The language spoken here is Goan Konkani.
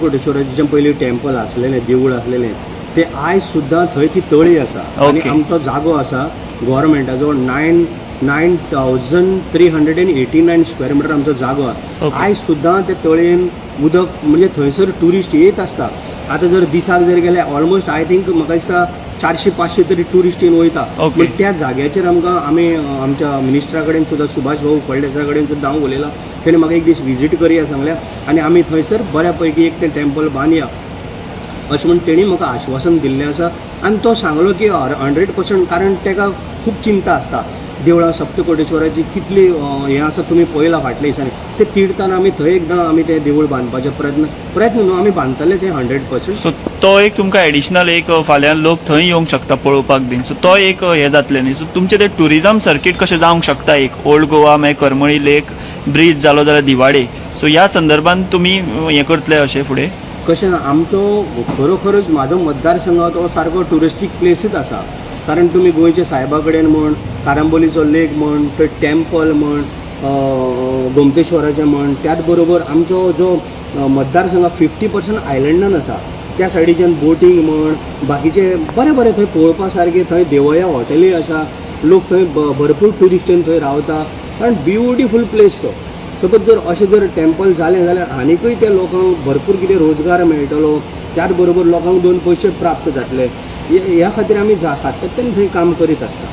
कोटेश्वराचें पयलीं टेम्पल आसलेलें, देवूळ आसलेलें, ते आयज सुद्दां थंय ती तळी आसा आनी आमचो जागो आसा गोवोरमेंटाचो, 9389 square meter आमचो जागो आसा. आयज सुद्दां ते तळयेन उदक, म्हणजे थंयसर ट्युरिस्ट येत आसता. आतां जर दिसाक जर गेले, ऑलमोस्ट I think म्हाका दिसता 400-500 तरी ट्युरिस्ट येवन वयता. पूण त्या जाग्याचेर आमकां आमी आमच्या मिनिस्टरा कडेन सुद्दां, सुभाष भाऊ फळदेसाय कडेन सुद्दां हांव उलयलां. तेणें म्हाका एक दीस विजीट करया सांगल्या आनी आमी थंयसर बऱ्या पैकी एक तें टेम्पल बांदया अशें म्हूण तेणी म्हाका आश्वासन दिल्लें आसा. आनी तो सांगलो की 100%, कारण ताका खूब चिंता आसता. देवळां सप्तकोटेश्वराची कितली हें आसा, तुमी पळयलां फाटल्या दिसांनी ते तिर्थान. आमी थंय एकदां आमी तें देवूळ बांदपाचें प्रयत्न, प्रयत्न न्हू, आमी बांदतले तें 100%. सो तो एक तुमकां एडिशनल एक, फाल्यां लोक थंय येवंक शकता पळोवपाक बीन, सो तो एक हें जातलें न्ही. सो तुमचें तें टुरिजम सर्कीट कशें जावंक शकता, एक ओल्ड गोवा, मागीर करमळी लेक ब्रीज जालो जाल्यार दिवाडे, सो ह्या संदर्भान तुमी हें करतले अशें फुडें? कशें, आमचो खरोखरच म्हाजो मतदारसंघ तो सारको ट्युरिस्टीक प्लेसीच आसा, कारण तुमी गोंयच्या सायबा कडेन म्हण, कारांबोलीचो लेक म्हण, थंय टेम्पल म्हण, गोमतेश्वराचें म्हण, त्याच बरोबर आमचो जो मतदारसंघ 50% आयलंडान आसा, त्या सायडीच्यान बोटींग म्हण, बाकीचे बरें बरें थंय पळोवपा सारकें. थंय देवळ्या हॉटेलूय आसा. लोक थंय भरपूर ट्युरिस्ट येवन थंय रावता, कारण ब्युटिफूल प्लेस तो. सपोज जर अशें जर टेम्पल जालें जाल्यार आनिकूय त्या लोकांक भरपूर कितें रोजगार मेळटलो, त्याच बरोबर लोकांक दोन पयशे प्राप्त जातले. ह्या खातीर आमी सातत्यान थंय काम करीत आसता.